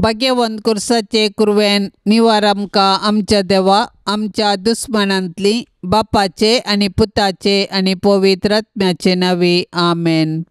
भाग्यवंत कुर्साचे कुरवेन निवार आमकां आमच्या देवा आमच्या दुस्मानांतली बापाचे आनी पुताचे आनी पवित्र आत्म्याचे नांवी आमेन.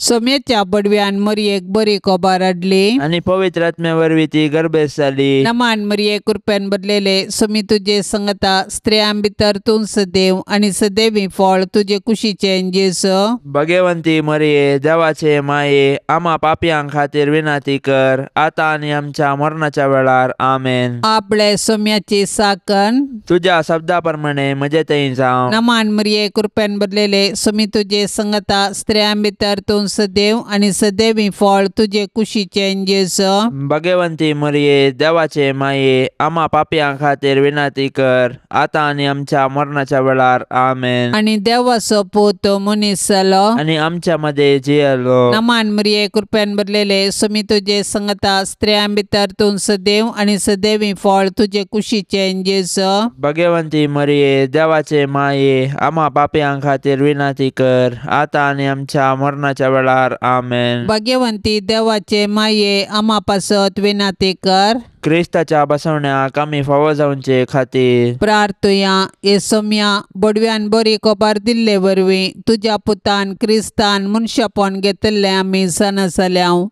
सोम्याच्या बडव्यान मरयेक बरी कोबार हाडली आनी पवित्र आत्म्या वरवीं ती गर्भेस्त जाली. नमान मरये कृपेन भरलेले सोमी तुजे संगता स्त्रियां भितर तूं सदैव आनी सदैवी फळ तुजे कुशीचें जेजू. भगवंती मरये देवाचे माये आमा पापयां खातीर विनंती कर आतां आनी आमच्या मरणाच्या वेळार आमेन. आपले सोम्याची साकन तुज्या शब्दा प्रमाणे म्हजे थंय जावं. नमान मरये कृपेन भरलेले सोमी तुजे संगता स्त्रियां भितर तूं सदैव आनी सदैवी फळ तुजे कुशीचें जेजू. भगवंती मरये देवाचे माये आमा पापयां खातीर विनंती कर आतां आनी आमच्या मरणाच्या वेळार आमेन. आनी देवाचो पूत मनीस जालो आनी आमच्या मदें जियेलो. नमान मरये कृपेन भरलेले सोमी तुजे संगता स्त्रियां भितर तूं सदैव आनी सदैवी फळ तुजे कुशीचें जेजू. भगवंती मरये देवाचे माये आमा पापयां खातीर विनंती कर आतां आनी आमच्या मरणाच्या वेळार आमेन. भाग्यवंती देवाचे माये आमा पासत विनंती कर. क्रिस्ताच्या बसवण्याक आमी फावो जावचे खातीर प्रार्थुया. हे सोम्या बडव्यान बरी कोबार दिल्ले वरवीं तुज्या पुतान क्रिस्तान मनशापण घेतिल्लें आमी जाणा जाल्याव.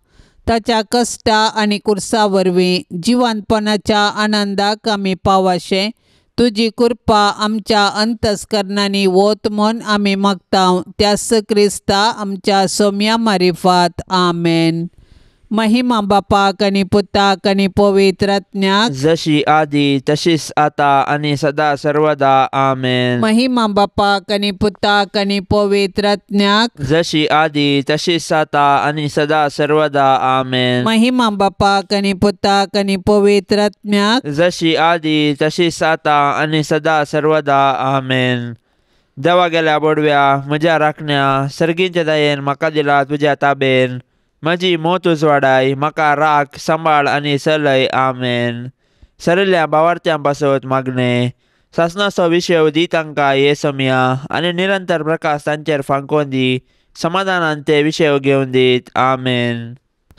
ताच्या कश्टा आनी कुर्सा वरवीं जिवंतपणाच्या आनंदाक आमी पावाशें तुजी कृपा आमच्या अंतस्करणांनी वत म्हूण आमी मागता त्याच क्रिस्ता आमच्या सोम्या मारिफात आमेन. महिमा बापाक आनी पुताक आनी पवित्र आत्म्याक जशी आदी तशीच आता आनी सदा सर्वदा आमेन. महिमा बापाक आनी पुताक आनी पवित्र आत्म्याक जशी आदी तशीच आता आनी सदा सर्वदा आमेन. महिमा बापाक आनी पुताक आनी पवित्र आत्म्याक जशी आदी तशीच आता आनी सदा सर्वदा आमेन. देवा गेल्या बोडव्या म्हज्या राखण्या सर्गींच्या दयेन म्हाका दिला तुज्या ताबेन म्हजी मोत उजवाडाय म्हाका राख सांबाळ आनी चलय आमेन. सरिल्ल्या भावार्थ्यां पासत मागणें सासणाचो विशय दी तांकां हे समया आनी निरंतर प्रकाश तांचेर फांकोवन दी समाधानान ते विशय घेवन दीत आमेन.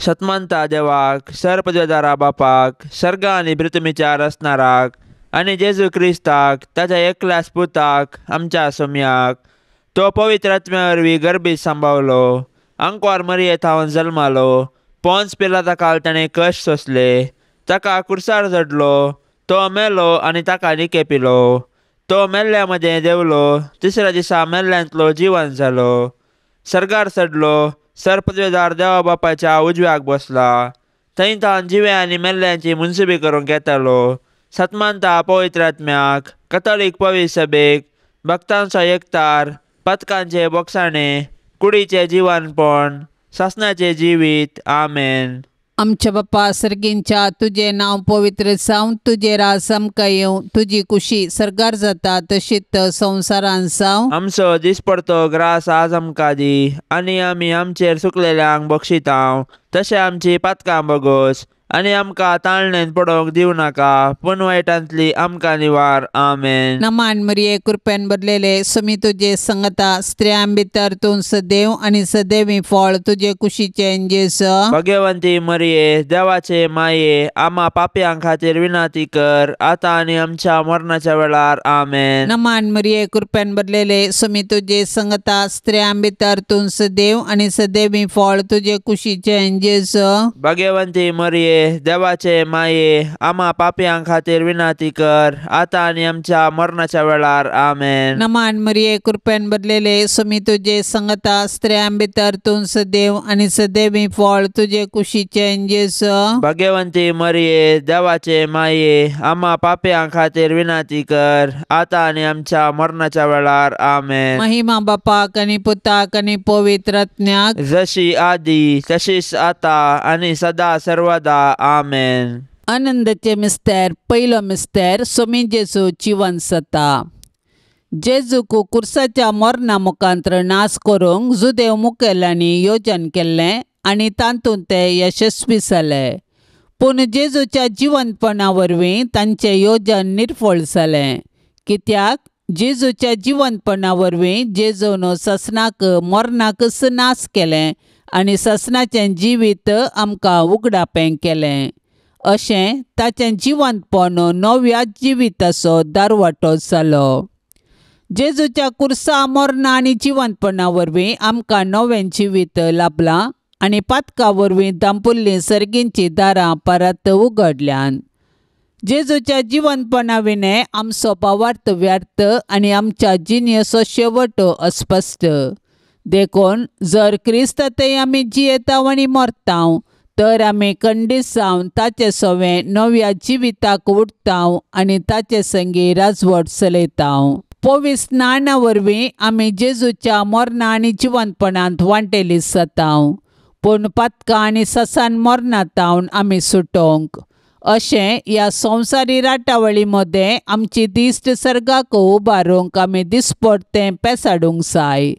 सतमानता देवाक सरपदवेदारा बापाक सर्ग आनी पृथ्वीच्या रचणाराक आनी जेजू क्रिस्ताक ताच्या एकल्याच पुताक आमच्या सोम्याक तो पवित्र आत्म्या वरवीं गर्भीत सांबावलो आंकवार मरये थावन जल्मालो पोन्स पिलाता काल ताणें कश्ट सोंसले ताका कुर्सार चडलो तो मेलो आनी ताका निके पिलो तो मेल्ल्या मदें देंवलो तिसऱ्या दिसा मेल्ल्यांतलो जिवन जालो सर्गार चडलो सरपदवेदार देवा बापाच्या उजव्याक बसला थंय तावन जिव्या आनी मेल्ल्यांची मुनसुबी करूंक येतालो. सतमानता पवित्र आत्म्याक कथोलीक पवित्र सभेक भक्तांचो एकतार पथकांचे बोगसाणे कुडीचें जिवनपण सासणाचें जिवीत आमेन. आमच्या बापा सर्गींच्या तुजें नांव पवित्र जावं तुजें राज आमकां येवं तुजी कुशी सर्गार जाता तशीच संवसारान जावं. आमचो दिसपडतो ग्रास आज आमकां दी आनी आमी आमचेर सुकलेल्यांक बक्षितांव तशें आमची पातकां बगोस आनी आमकां ताळणेन पडोवंक दिवं नाका पूण वायटांतली आमकां निवार आमेन. नमान मरये कृपेन भरलेले सोमी तुजे संगता स्त्रियां भितर तूं सदैव आनी सदैवी फळ तुजे कुशीचें जेजू. भगवंती मरये देवाचे माये आमा पापयां खातीर विनंती कर आतां आनी आमच्या मरणाच्या वेळार आमेन. नमान मरये कृपेन भरलेले सोमी तुजे संगता स्त्रियां भितर तूं सदैव आनी सदैवी फळ तुजे कुशीचें जेजू. भगवंती मरये देवाचे माये आमा पापयां खातीर विनंती कर आतां आनी आमच्या मरणाच्या वेळार आमेन. नमान मरये कृपेन भरलेले सोमी तुजे संगता स्त्रियां भितर तूं सदैव आनी सदैवी फळ तुजे कुशीचें जेजू. भगवंती मरये देवाचे माये आमा पापयां खातीर विनंती कर आतां आनी आमच्या मरणाच्या वेळार आमेन. महिमा बापाक आनी पुताक आनी पवित्र आत्म्याक जशी आदी तशीच आतां आनी सदा सर्वदा आमेन. आनंदाचे मिस्तेर पयलो मिस्तेर सोमी जेजू जिवन जाता. जेजूक कुर्साच्या मरणा मुखांत्र नाश करूंक जुदेव मुखेल्यांनी योजन केल्लें आनी तातूंत ते यशस्वी जाले. पूण जेजूच्या जिवंतपणा वरवीं तांचें योजन निर्फळ जालें. कित्याक जेजूच्या जिवंतपणा वरवीं जेजून ससनाक मरणाकच नाश केलें आनी ससनाचें जिवीत आमकां उगडापें केलें. अशें ताचें जिवंतपण नव्या जिविताचो दारवाटो जालो. जेजूच्या कुर्सा मरणा आनी जिवंतपणा वरवीं आमकां नवें जिवीत लाभलां आनी पातका वरवीं दांपुल्लीं सर्गींचीं दारां परत उगडल्यान. जेजूच्या जिवंतपणा विणें आमचो भावार्थ व्यर्थ आनी आमच्या जिणेचो शेवट अस्पश्ट. देखून जर क्रिस्त थंय आमी जियेताव आनी मरताव तर आमी खंडीत जावन ताचे सवें नव्या जिविताक उठताव आनी ताचे संगी राजवट चलयताव. पवित्र स्नाना वरवीं आमी जेजूच्या मरणा आनी जिवंतपणांत वांटेली जाताव, पूण पातकां आनी ससान मरणांत आमी सुटोवंक अशें ह्या संवसारी राटावळी मदें आमची दिश्ट सर्गाक उबारूंक आमी दिसपडतें पेसाडूंक जाय.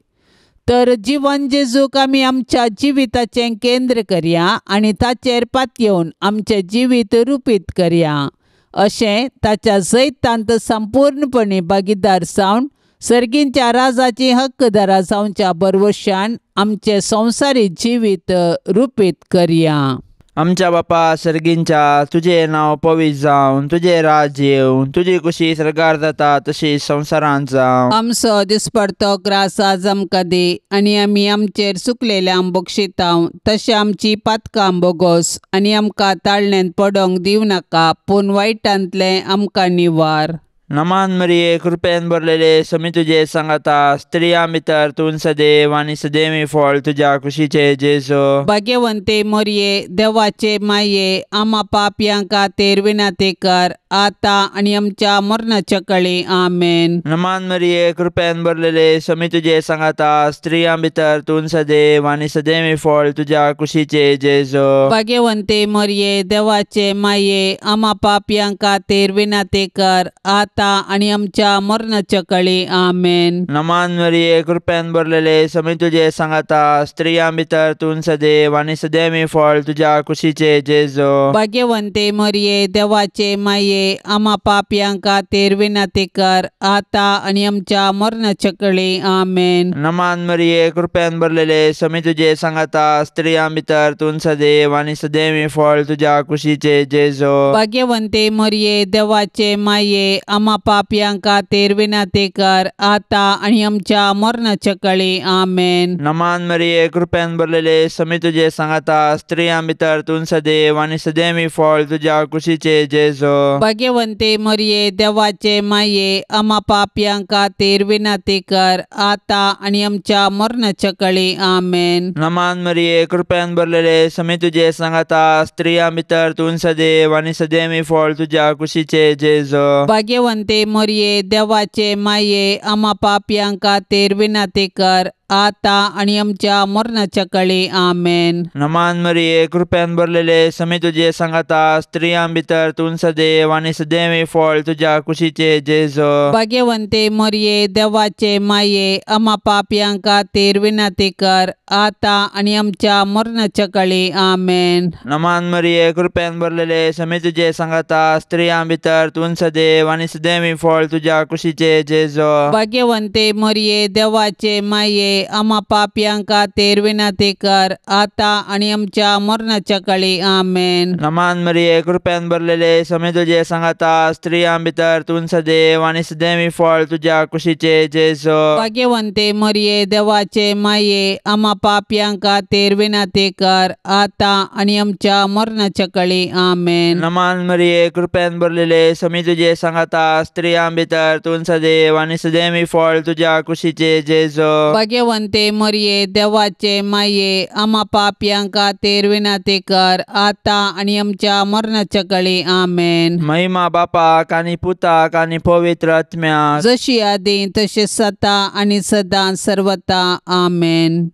तर जिवन जेजूक आमी आमच्या जिविताचें केंद्र करया आनी ताचेर पातयेवन आमचें जिवीत रुपीत करया. अशें ताच्या जैतांत संपूर्णपणी भागीदार जावन सर्गींच्या राजाची हक्कदारा जावच्या भरवशान आमचें संवसारी जिवीत रुपीत करया. आमच्या बापा सर्गींच्या, तुजें नांव पवित्र जावन, तुजें राज येवन, तुजी कुशी सर्गार जाता तशी संवसारांत जावं. आमचो दिसपडतो ग्रास आज आमकां दी आनी आमी आमचेर चुकलेल्यांक बक्षितांव तशें आमची पातकां बोगोस आनी आमकां ताळण्यांत पडोंक दिवं नाका, पूण वायटांतलें आमकां निवार. नमान मरिये, कृपेन भरलेले, समी तुजे सांगाता, स्त्रियां भितर तूं सदैव आनी सदैवी फळ तुज्या कुशीचे जेजू. भाग्यवंते मरिये, देवाचे माये, आमा पापयां खातीर विनंती कर आतां आनी आमच्या मरणाच्या कळी. आमेन. नमान मरिये, कृपेन भरलेले, समी तुजे सांगाता, स्त्रियां भितर तूं सदैव आनी सदैवी फळ तुज्या कुशीचे जेजू. भाग्यवंते मरिये, देवाचे माये, आमा पापयां खातीर विनंती कर आतां आनी आमच्या मरणाच्या कळी. आमेन. नमान मरिये, कृपेन भरलेले, समी तुजे सांगाता, स्त्रियां भितर तूं सदैव आनी सदैवी फळ तुज्या कुशीचे जेजू. भाग्यवंते मरिये, देवाचे माये, आमा पापयां खातीर विनंती कर आतां आनी आमच्या मरणाच्या कळी. आमेन. नमान मरिये, कृपेन भरलेले, समी तुजे सांगाता, स्त्रियां भितर तूं सदैव आनी सदैवी फळ तुज्या कुशीचे जेजू. भाग्यवंते मरिये, देवाचे माये, आमा पापयां खातीर विनंती कर आतां आनी आमच्या मरणाच्या कळी. आमेन. नमान मरिये, कृपेन भरलेले, समी तुजे सांगाता, स्त्रियां भितर तूं सदैव आनी सदैवी फळ तुज्या कुशीचे जेजू. भाग्यवंते मरिये, देवाचे माये, आमा पापयां खातीर विनंती कर आतां आनी आमच्या मरणाच्या कळी. आमेन. नमान मरिये, कृपेन भरलेले, समी तुजे सांगाता, स्त्रियां भितर तूं सदैव आनी सदैवी फळ तुज्या कुशीचे जेजू. भाग्यवंते मरिये, देवाचे माये, आमा पापयां खातीर विनंती कर आतां आनी आमच्या मरणाच्या कळी. आमेन. नमान मरिये, कृपेन भरलेले, समी तुजे सांगाता, स्त्रियां भितर तूं सदैव आनी सदैवी फळ तुज्या कुशीचे जेजू. भाग्यवंते मरिये, देवाचे माये, आमा पापयां खातीर विनंती कर आतां आनी आमच्या मरणाच्या कळी. आमेन. नमान मरिये, कृपेन भरलेले, समी तुजे सांगाता, स्त्रियां भितर तूं सदैव आनी सदैवी फळ तुज्या कुशीचे जेजू. भाग्यवंते मरिये, देवाचे माये, आमा पापयां खातीर विनंती कर आतां आनी आमच्या मरणाच्या कळी. आमेन. नमान मरिये, कृपेन भरलेले, समी तुजे सांगाता, स्त्रियां भितर तूं सदैव आनी सदैवी फळ तुज्या कुशीचे जेजू. भाग्यवंते मरिये, देवाचे माये, आमा पापयां खातीर विनंती कर आतां आनी आमच्या मरणाच्या कळी. आमेन. नमान मरिये, कृपेन भरलेले, समी तुजे सांगाता, स्त्रियां भितर तूं सदैव आनी सदैवी फळ तुज्या कुशीचे जेजू. भाग्यवंते मरिये, देवाचे माये, आमा पापयां खातीर विनंती कर आतां आनी आमच्या मरणाच्या कळी. आमेन. महिमा बापाक आनी पुताक आनी पवित्र आत्म्याक, जशी आदी तशी सता आनी सदां सर्वता. आमेन.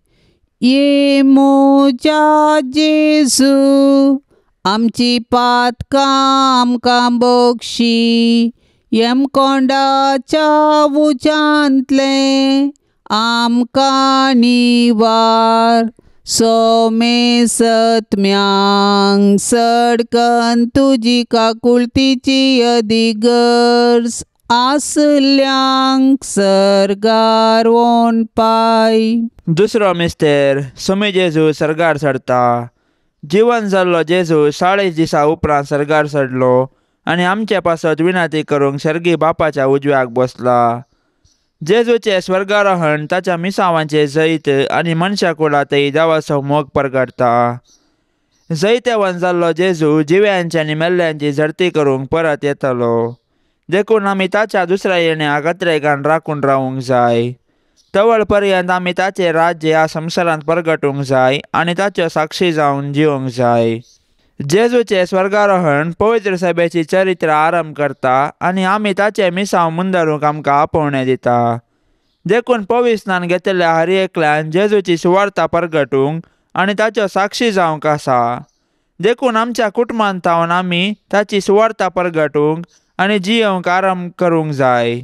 ये म्हज्या जेजू, आमची पातकां आमकां बक्षी, यमकोंडाच्या उज्यांतलें आमकां निवार. सोमेसत्म्यांक सडकन तुजी काकुळतीची अदीक गरज आसल्यांक सर्गार वोन पाय. दुसरो मिस्तेर, समी जेजू सर्गार चडता. जिवन जाल्लो जेजू 40 दिसां उपरांत सर्गार चडलो आनी आमचे पासत विनंती करूंक सर्गी बापाच्या उजव्याक बसला. जेजूचें स्वर्गारोहण ताच्या मिसांवांचें जैत आनी मनशा कुळांतय देवाचो मोग परगटता. जैतेवन जाल्लो जेजू जिव्यांची आनी मेल्ल्यांची झडती करूंक परत येतलो. देखून आमी ताच्या दुसऱ्या येण्याक अत्रेगान राखून रावूंक जाय. तवळ पर्यंत आमी ताचें राज्य ह्या संवसारांत परगटूंक जाय आनी ताच्यो साक्षी जावन जिवंक जाय. जेजूचें स्वर्गारोहण पवित्र सभेची चरित्र आरंभ करता आनी आमी ताचें मिसांव मुंदरूंक आमकां आपोवणें दिता. देखून पविस्नान घेतिल्ल्या हर एकल्यान जेजूची सुवार्ता परगटूंक आनी ताच्यो साक्षी जावंक आसा. देखून आमच्या कुटुंबांत थावन आमी ताची सुवार्ता परगटूंक आनी जियेवंक आरंभ करूंक जाय.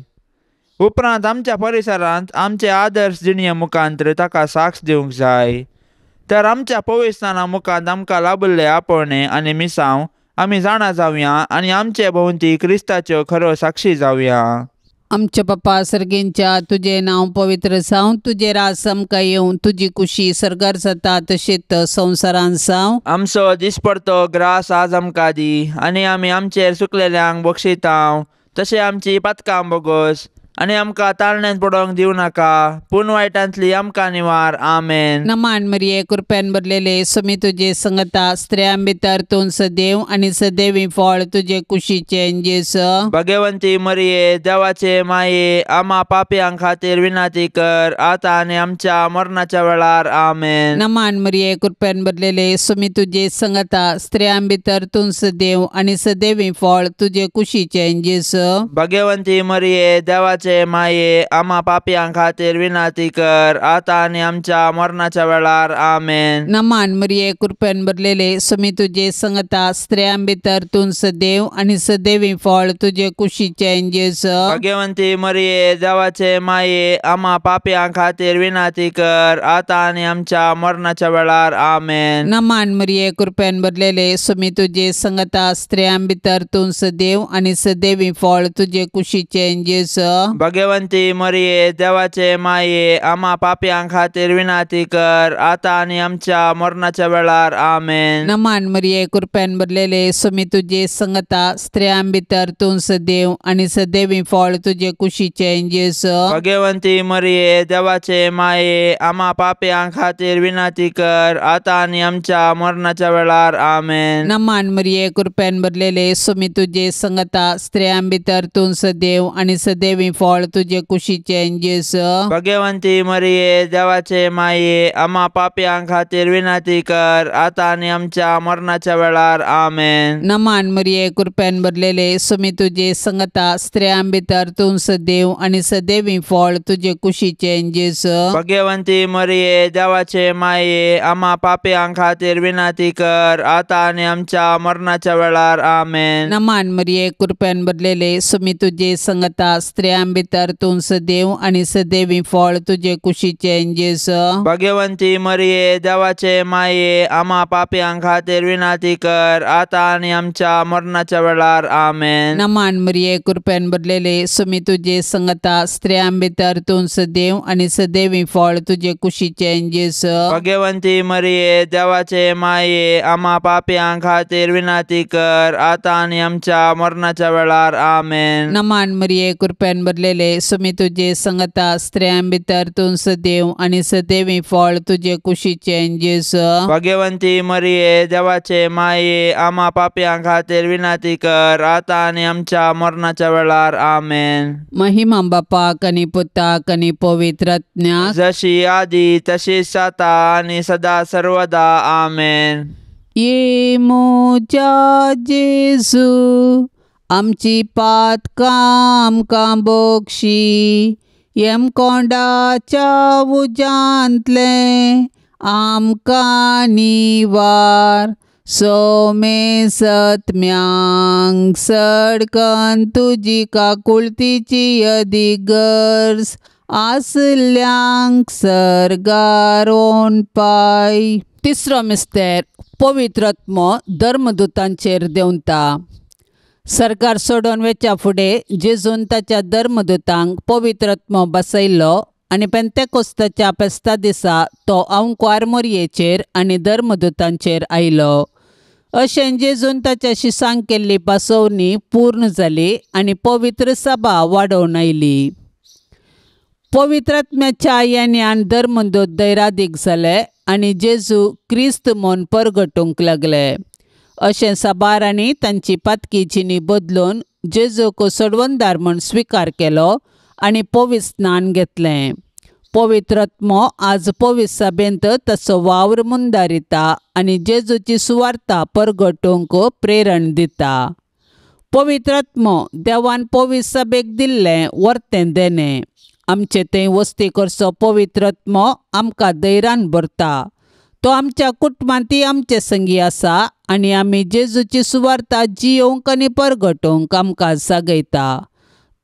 उपरांत आमच्या परिसरांत आमचे आदर्श जिणये मुखांतर ताका साक्ष दिवंक जाय. तर आमच्या पविस्नाना मुखांत आमकां लाभिल्ले आपोवणें आनी मिसांव आमी जाणा जावया आनी आमचे भोंवती क्रिस्ताच्यो खऱ्यो साक्षी जावया. आमच्या बापा सर्गेंच्या, तुजें नांव पवित्र जावं, तुजें राज आमकां येवं, तुजी कुशी सर्गार जाता तशेंच संवसारांत जावं. आमचो दिसपडतो ग्रास आज आमकां दी आनी आमी आमचेर सुकलेल्यांक बक्षितांव तशें आमची पातकां बोगोस आनी आमकां ताळण्यांत पडोवंक दिवं नाका, पूण वायटांतली आमकां निवार. आमेन. नमान मरिये, कृपेन भरलेले, स्वामी तुजे संगता, स्त्रियां भितर तूं सदैव आनी सदैवी फळ तुजे कुशीचें जेजू. भगवंती मरिये, देवाचे माये, आमा पापयां खातीर विनंती कर, आतां आनी आमच्या मरणाच्या वेळार. आमेन. नमान मरिये, कृपेन भरलेले, स्वामी तुजे संगता, स्त्रियां भितर तूं सदैव आनी सदैवी फळ तुजे कुशीचें जेजू. भगवंती मरिये, देवाचे माये, आमा पापयां खातीर विनंती कर, आतां आनी आमच्या मरणाच्या वेळार. आमेन. नमान मरिये, कृपेन भरलेले, स्वामी तुजे संगता, स्त्रियां भितर तूं सदैव आनी सदैवी फळ तुजे कुशीचें जेजू. भगवंती मरिये, देवाचे माये, आमा पापयां खातीर विनंती कर, आतां आनी आमच्या मरणाच्या वेळार. आमेन. नमान मरिये, कृपेन भरलेले, स्वामी तुजे संगता, स्त्रियां भितर तूं सदैव आनी सदैवी फळ तुजे कुशीचें जेजू. भगवंती मरिये, देवाचे माये, आमा पापयां खातीर विनंती कर, आतां आनी आमच्या मरणाच्या वेळार. आमेन. नमान मरिये, कृपेन भरलेले, स्वामी तुजे संगता, स्त्रियां भितर तूं सदैव आनी सदैवी फळ तुजे कुशीचें जेजू. भगवंती मरिये, देवाचे माये, आमा पापयां खातीर विनंती कर, आतां आनी आमच्या मरणाच्या वेळार. आमेन. नमान मरिये, कृपेन भरलेले, स्वामी तुजे संगता, स्त्रियां भितर तूं सदैव आनी सदैवी फळ तुजे कुशीचें जेजू. भगवंती मरिये, देवाचे माये, आमा पापयां खातीर विनंती कर, आतां आनी आमच्या मरणाच्या वेळार. आमेन. नमान मरिये, कृपेन भरलेले, स्वामी तुजे संगता, स्त्रियां भितर तूं सदैव आनी सदैवी फळ तुजे कुशीचें जेजू. भगवंती मरिये, देवाचे माये, आमा पापयां खातीर विनंती कर, आतां आनी आमच्या मरणाच्या वेळार. आमेन. नमान मरिये, कृपेन भरलेले, स्वामी तुजे संगता, स्त्रियां भितर तूं सदैव आनी सदैवी फळ तुजे कुशीचें जेजू. भगवंती मरिये, देवाचे माये, आमा पापयां खातीर विनंती कर, आतां आनी आमच्या मरणाच्या वेळार. आमेन. नमान मरिये, कृपेन भरलेले, स्वामी तुजे संगता, स्त्रियां भितर तूं सदैव आनी सदैवी फळ तुजे कुशीचें जेजू. भगवंती मरिये, देवाचे माये, आमा पापयां खातीर विनंती कर, आतां आनी आमच्या मरणाच्या वेळार. आमेन. नमान मरिये, कृपेन भरलेले, स्वामी तुजे संगता, स्त्रियां भितर तूं सदैव आनी सदैवी फळ तुजे कुशीचें जेजू. भगवंती मरिये, देवाचे माये, आमा पापयां खातीर विनंती कर, आतां आनी आमच्या मरणाच्या वेळार. आमेन. महिमा बापाक आनी पुताक आनी पवित्र आत्म्याक, जशी आदी तशीच आतां आनी सदा सर्वदा. आमेन. ये म्हज्या जेजू, आमची पातकां आमकां बक्षी, यमकोंडाच्या उज्यांतलें आमकां निवार, सोमे सत्म्यांक सडकन तुजी काकुळतीची अदीक गरज आसल्यांक सर्गार पाय. तिसरो मिस्तेर, पवित्र आत्मो धर्मदूतांचेर देंवता. सरकार सोडून वेच्या फुडें जेजून ताच्या धर्मदूतांक पवित्र आत्मो बसयल्लो आनी पेंतेकोस्ताच्या फेस्ता दिसा तो आंवकुवार मोरयेचेर आनी धर्मदूतांचेर आयलो. अशें जेजून ताच्या शिसांक केल्ली पासोवणी पूर्ण जाली आनी पवित्र सभा वाडोवन आयली. पवित्र आत्म्याच्या येण्यान धर्मदूत दैरादीक जाले आनी जेजू क्रिस्त म्हूण परगटूंक लागले. अशें साबारांनी तांची पातकी जिणी बदलून जेजूक सोडवणदार म्हूण स्विकार केलो आनी पवित्र स्नान घेतलें. पवित्र आत्मो आज पवित्र सभेंत ताचो वावर मुंदारिता आनी जेजूची सुवार्ता परगटूंक प्रेरण दिता. पवित्र आत्मो देवान पवित्र सभेक दिल्लें वर्तें देणें. आमचे थंय वस्ती करचो पवित्र आत्मो आमकां धैर्यान भरता. तो आमच्या कुटुंबांतय आमचे संगी आसा आनी आमी जेजूची सुवार्ता जियोवंक आनी परगटोवंक आमकां जागयता.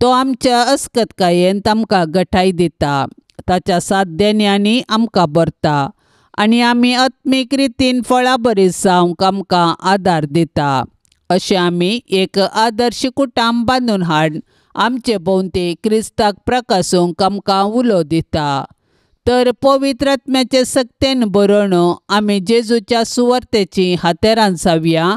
तो आमच्या अस्कतकायेन आमकां गठाय दिता. ताच्या सात देण्यांनी आमकां भरता आनी आमी आत्मीक रितीन फळां बरी जावंक आमकां आदार दिता. अशें आमी एक आदर्श कुटुंब बांदून हाड आमचे भोंवती क्रिस्ताक प्रकासूंक आमकां उलो दिता. तर पवित्र आत्म्याचे सक्तेन बरोवन आमी जेजूच्या सुवार्तेची हातेरां जावया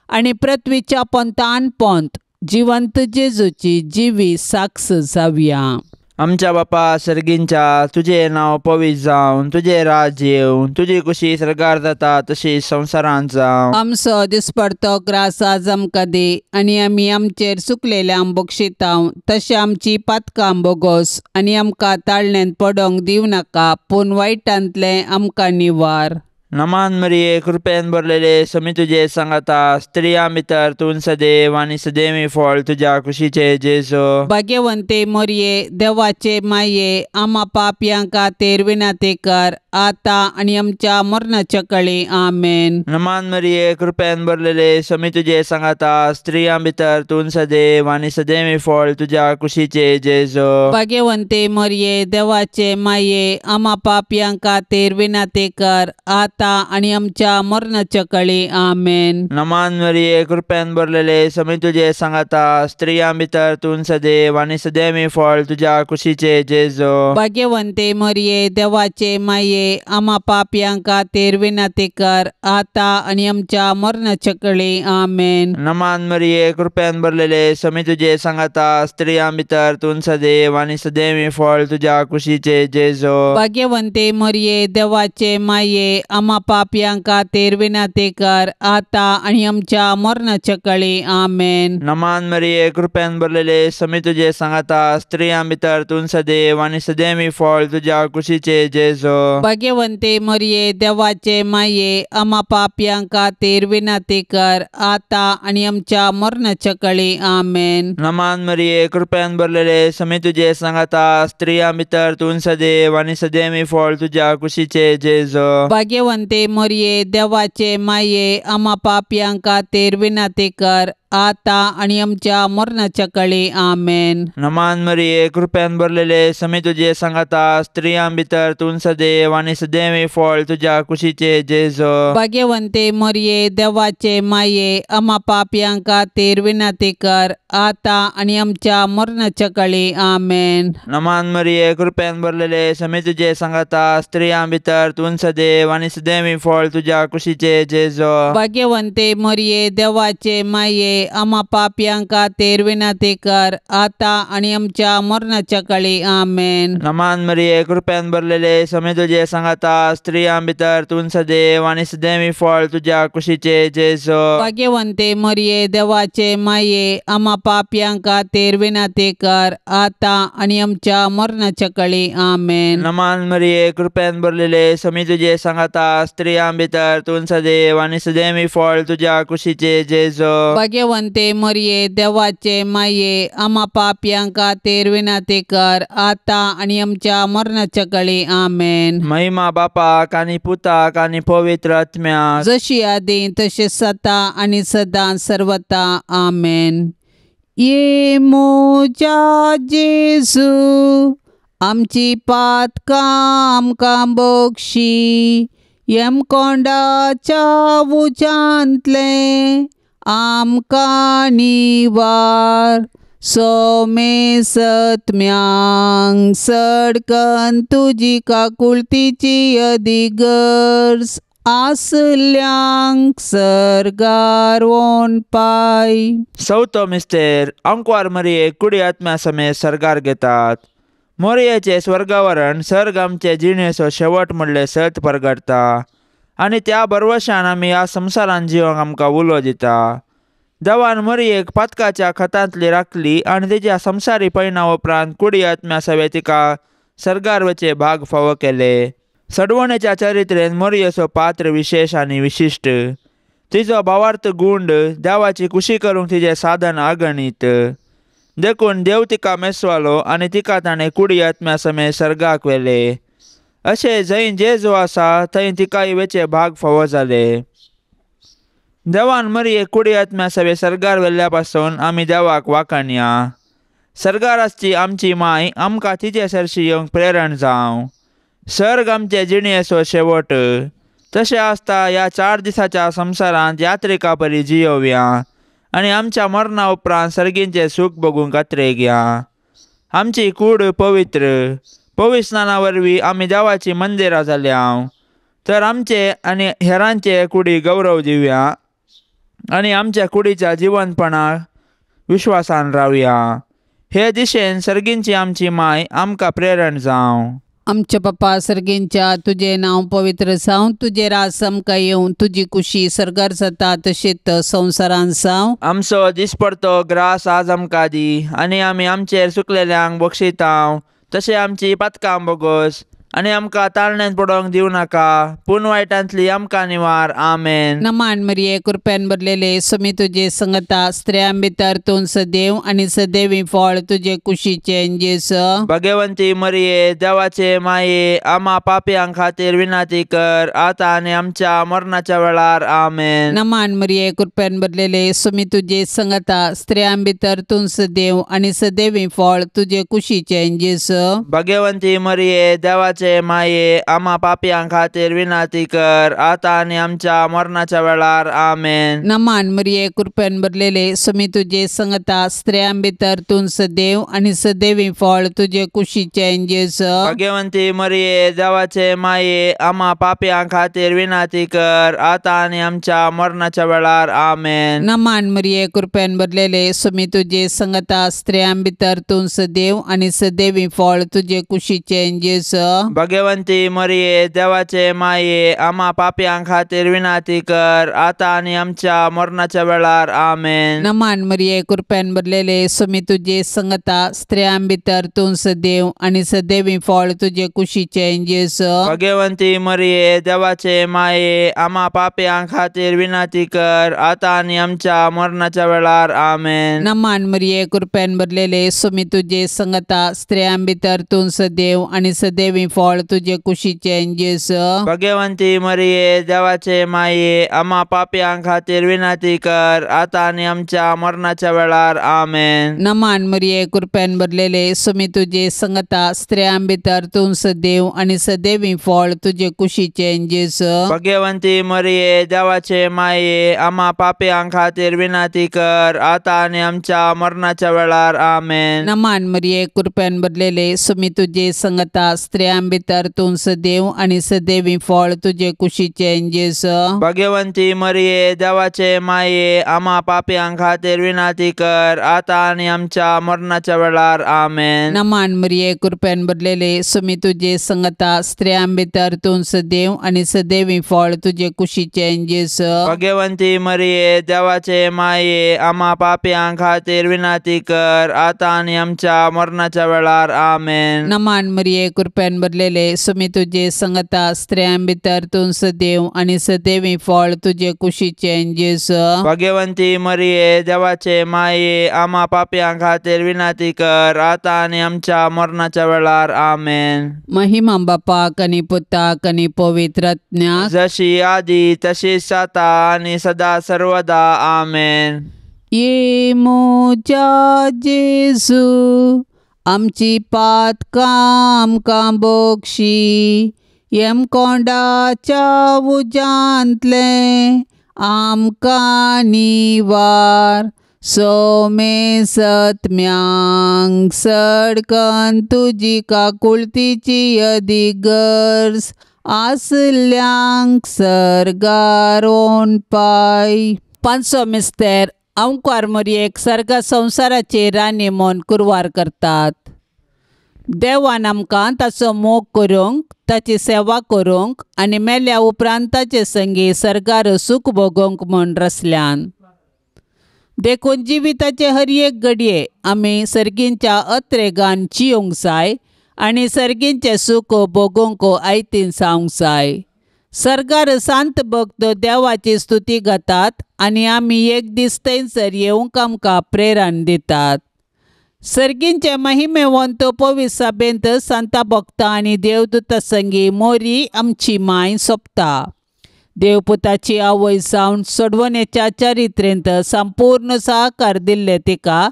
आनी पृथ्वीच्या पोंतान पोंत जिवंत जेजूची जिवी साक्ष जावया. आमच्या बापा सर्गींच्या, तुजें नांव पवित्र जावं, तुजें राज्य येवं, तुजी कुशी सर्गार जाता तशी संवसारांत जावं. आमचो दिसपडतो ग्रास आज आमकां दी आनी आमी आमचेर चुकलेल्यांक बक्षितांव तशें आमची पातकां बोगोस आनी आमकां ताळण्यांत पडोंक दिवं नाका पूण वायटांतलें आमकां निवार. नमान मरिये, कृपेन भरलेले, समी तुजे सांगाता, स्त्रियां भितर तूं सदैव आनी सदैवी फळ तुज्या कुशीचे जेजू. भाग्यवंते मोरये, देवाचे माये, आमा पापयां खातीर विनंती कर आतां आनी आमच्या मरणाच्या कळी. आमेन. नमान मरिये, कृपेन भरलेले, समी तुजे सांगाता, स्त्रियां भितर तूं सदैव आनी सदैवी फळ तुज्या कुशीचे जेजू. भाग्यवंते मोरये, देवाचे माये, आमा पापयां खातीर विनंती कर आतां आनी आमच्या मरणाच्या कळी. आमेन. नमान मरिये, कृपेन भरलेले, समी तुजे सांगाता, स्त्रियां भितर तूं सदैव आनी सदैवी फळ तुज्या कुशीचे जेजू. भाग्यवंते मोरये, देवाचे माये, आमा पापयां खातीर विनंती कर आतां आनी आमच्या मरणाच्या कळी. आमेन. नमान मरिये, कृपेन भरलेले, समी तुजे सांगाता, स्त्रियां भितर तूं सदैव आनी सदैवी फळ तुज्या कुशीचे जेजू. भाग्यवंते मोरये, देवाचे माये, आमा पापयां खातीर विनंती कर आतां आनी आमच्या मरणाच्या कळी. आमेन. नमान मरिये, कृपेन भरलेले, समी तुजे सांगाता, स्त्रियां भितर तूं सदैव आनी सदैवी फळ तुज्या कुशीचे जेजू. भाग्यवंते मोरये, देवाचे माये, आमा पापयां खातीर विनंती कर आतां आनी आमच्या मरणाच्या कळी. आमेन. नमान मरिये, कृपेन भरलेले, समी तुजे सांगाता, स्त्रियां भितर तूं सदैव आनी सदैवी फळ तुज्या कुशीचे जेजू. भाग्यवंते मोरये, देवाचे माये, आमा पापयां खातीर विनंती कर आतां आनी आमच्या मरणाच्या कळी. आमेन. नमान मरिये, कृपेन भरलेले, समी तुजे सांगाता, स्त्रियां भितर तूं सदैव आनी सदैवी फळ तुज्या कुशीचे जेजू. भाग्यवंते मोरये, देवाचे माये, आमा पापयां खातीर विनंती कर आतां आनी आमच्या मरणाच्या कळी. आमेन. नमान मरिये, कृपेन भरलेले, समी तुजे सांगाता, स्त्रियां भितर तूं सदैव आनी सदैवी फळ तुज्या कुशीचे जेजू. भाग्यवंते मोरये, देवाचे माये, आमा पापयां खातीर विनंती कर आतां आनी आमच्या मरणाच्या कळी. आमेन. नमान मरिये, कृपेन भरलेले, समी तुजे सांगाता, स्त्रियां भितर तूं सदैव आनी सदैवी फळ तुज्या कुशीचे जेजू. भाग्यवंते मोरये, देवाचे माये, आमा पापयां खातीर विनंती कर आतां आनी आमच्या मरणाच्या कळी. आमेन. नमान मरिये, कृपेन भरलेले, समी तुजे सांगाता, स्त्रियां भितर तूं सदैव आनी सदैवी फळ तुज्या कुशीचे जेजू. भाग्यवंते मोरये, देवाचे माये, आमा पापयां खातीर विनंती कर आतां आनी आमच्या मरणाच्या कळी. आमेन. महिमा बापाक आनी पुताक आनी पवित्र आत्म्याक, जशी आदी तशी सता आनी सदां सर्वता. आमेन. ये म्हज्या जेजू, आमची पातकां आमकां बक्षी, यमकोंडाच्या उज्यांतलें आमकां निवार. सोमेसत्म्यांक सडकन तुजी काकुळतीची अदीक गरज आसल्यांक सर्गार वोन पाय. चवथो मिस्तेर आंकवार मरये कुडी आत्म्या समेत सर्गार घेतात. मोरयेचें स्वर्गावरण सर्ग आमचे जिणेचो शेवट म्हणलें सत परगटता आनी त्या भरवशान आमी ह्या संवसारान जिवंक आमकां उलो दिता. देवान मरयेक पातकाच्या खतांतली राखली आनी तिच्या संवसारी पयणा उपरांत कुडी आत्म्या सवे तिका सर्गार वचे भाग फावो केले. सडवणेच्या चरित्रेन मोरयेचो पात्र विशेश आनी विशिश्ट. तिचो भावार्थ गुंड देवाची कुशी करूंक तिचें साधन अगणीत. देखून देव तिका मेसवालो आनी तिका ताणें कुडी आत्म्या समेत सर्गाक व्हेले. अशें जंय जेजू आसा थंय तिकाय वेचे भाग फावो जाले. देवान मरयेक कुडी आत्म्या सवे सर्गार व्हेल्ल्या पासून आमी देवाक वाखाणया. सर्गार आसची आमची माय आमकां तिचे सरशी येवंक प्रेरण जावं. सर्ग आमचे जिणेचो शेवट. तशें आसता ह्या 4 दिसाच्या संवसारांत यात्रिका परी जियोवया आनी आमच्या मरणा उपरांत सर्गींचें सूख भोगूंक कातरेगया. आमची कूड पवित्र पवित्र स्नाना वरवीं आमी देवाची मंदिरां जाल्या तर आमचे आनी हेरांचे कुडी गौरव दिवया आनी आमच्या कुडीच्या जिवनपणाक विश्वासान रावया. हे दिशेन सर्गींची आमची माय आमकां प्रेरण जावं. आमच्या पप्पा सर्गींच्या तुजें नांव पवित्र जावं, तुजें राज आमकां येवं, तुजी कुशी सर्गार जाता तशेंच संवसारान जावं. आमचो दिसपडतो ग्रास आज आमकां दी आनी आमी आमचेर चुकलेल्यांक बक्षितांव तशें आमची पातकां बोगस आनी आमकां ताळण्यांत पडोवंक दिवं नाका पूण वायटांतली आमकां निवार. आमेन. नमान मरिये कृपेन भरलेले स्वामी तुजे संगता, स्त्रियां भितर तूं सदैव आनी सदैवी फळ तुजे कुशीचें जेजू. भगवंती मरिये देवाचे माये आमा पापयां खातीर विनंती कर आतां आनी आमच्या मरणाच्या वेळार. आमेन. नमान मरिये कृपेन भरलेले स्वामी तुजे संगता, स्त्रियां भितर तूं सदैव आनी सदैवी फळ तुजे कुशीचें जेजू. भगवंती मरिये देवाचे माये आमा पापयां खातीर विनंती कर आतां आनी आमच्या मरणाच्या वेळार. आमेन. नमान मरिये कृपेन भरलेले स्वामी तुजे संगता, स्त्रियां भितर तूं सदैव आनी सदैवी फळ तुजे कुशीचें जेजू. भगवंती मरिये देवाचे माये आमा पापयां खातीर विनंती कर आतां आनी आमच्या मरणाच्या वेळार. आमेन. नमान मरिये कृपेन भरलेले स्वामी तुजे संगता, स्त्रियां भितर तूं सदैव आनी सदैवी फळ तुजे कुशीचें जेजू. भगवंती मरिये देवाचे माये आमा पापयां खातीर विनंती कर आतां आनी आमच्या मरणाच्या वेळार. आमेन. नमान मरिये कृपेन भरलेले स्वामी तुजे संगता, स्त्रियां भितर तूं सदैव आनी सदैवी फळ तुजे कुशीचें जेजू. भगवंती मरिये देवाचे माये आमा पापयां खातीर विनंती कर आतां आनी आमच्या मरणाच्या वेळार. आमेन. नमान मरिये कृपेन भरलेले स्वामी तुजे संगता, स्त्रियां भितर तूं सदैव आनी सदैवी फळ तुजे कुशीचें जेजू. भगवंती मरिये देवाचे माये आमा पापयां खातीर विनंती कर आतां आनी आमच्या मरणाच्या वेळार. आमेन. नमान मरिये कृपेन भरलेले स्वामी तुजे संगता, स्त्रियां भितर तूं सदैव आनी सदैवी फळ तुजे कुशीचें जेजू. भगवंती मरिये देवाचे माये आमा पापयां खातीर विनंती कर आतां आनी आमच्या मरणाच्या वेळार. आमेन. नमान मरिये कृपेन भरलेले स्वामी तुजे संगता, स्त्रियां भितर तूं सदैव आनी सदैवी फळ तुजे कुशीचें जेजू. भगवंती मरिये देवाचे माये आमा पापयां खातीर विनंती कर आतां आनी आमच्या मरणाच्या वेळार. आमेन. नमान मरिये कृपेन भरलेले स्वामी तुजे संगता, स्त्रियां भितर तूं सदैव आनी सदैवी फळ तुजे कुशीचें जेजू. भगवंती मरिये देवाचे माये आमा पापयां खातीर विनंती कर आतां आनी आमच्या मरणाच्या वेळार. आमेन. नमान मरिये कृपेन भरलेले स्वामी तुजे संगता, स्त्रियां भितर तूं सदैव आनी सदैवी फळ तुजे कुशीचें जेजू. भगवंती मरिये देवाचे माये आमा पापयां खातीर विनंती कर आतां आनी आमच्या मरणाच्या वेळार. आमेन. महिमा बापाक आनी पुताक आनी पवित्र आत्म्याक, जशी आदी तशीच आतां आनी सदा सर्वदा. आमेन. ये म्हज्या जेजू आमची पातकां आमकां बक्षी, यमकोंडाच्या उज्यांतलें आमकां निवार, सोमे सत्म्यांक सडकन तुजी काकुळतीची अदीक गरज आसल्यांक सर्गार पाय. पांचसो मिस्तेर अंकुर मोरयेक सर्ग संवसाराचे राणी म्हूण कुरवार करतात. देवान आमकां ताचो मोग करूंक, ताची सेवा करूंक आनी मेल्या उपरांत ताचे संगी सर्गार सूख भोगोवंक म्हूण रचल्यान. देखून जिविताचे हर एक घडये आमी सर्गींच्या अत्रेगान जियोंक जाय आनी सर्गींचें सूख भोगोवंक आयतीन जावंक जाय. सर्गार सांत भक्त देवाची स्तुती गातात आनी आमी एक दीस थंयसर येवंक आमकां प्रेरण दितात. सर्गींचे महिमेवंत पवित्र सभेंत सांता भक्ता आनी देवदूता संगी मोरी आमची माय सोंपता. देवपुताची आवय जावन सोडवणेच्या चरित्रेंत संपूर्ण सहकार दिल्ले तिका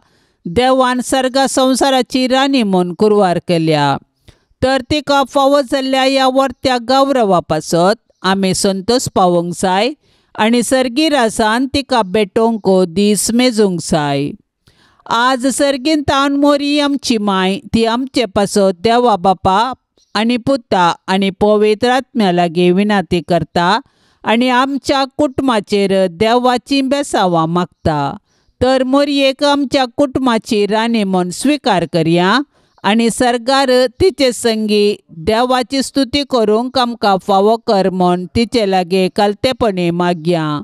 देवान सर्गा संवसाराची राणी म्हूण कुरवार केल्या. तर तिका फावो जाल्ल्या ह्या वर्त्या गौरवा पासत आमी संतोश पावोवंक जाय आनी सर्गी रासान तिका भेटोवंक दीस मेजूंक जाय. आज सर्गीन तावन मोरी आमची माय ती आमचे पासत देवा बापा आनी पुता आनी पवित्र आत्म्या लागीं विनंती करता आनी आमच्या कुटुंबाचेर देवाची बेसावां मागता. तर मोरयेक आमच्या कुटुंबाची राणी म्हूण स्विकार करया आनी सर्गार तिचे संगी देवाची स्तुती करूंक आमकां फावो कर म्हूण तिचे लागीं कालतेपणी मागया.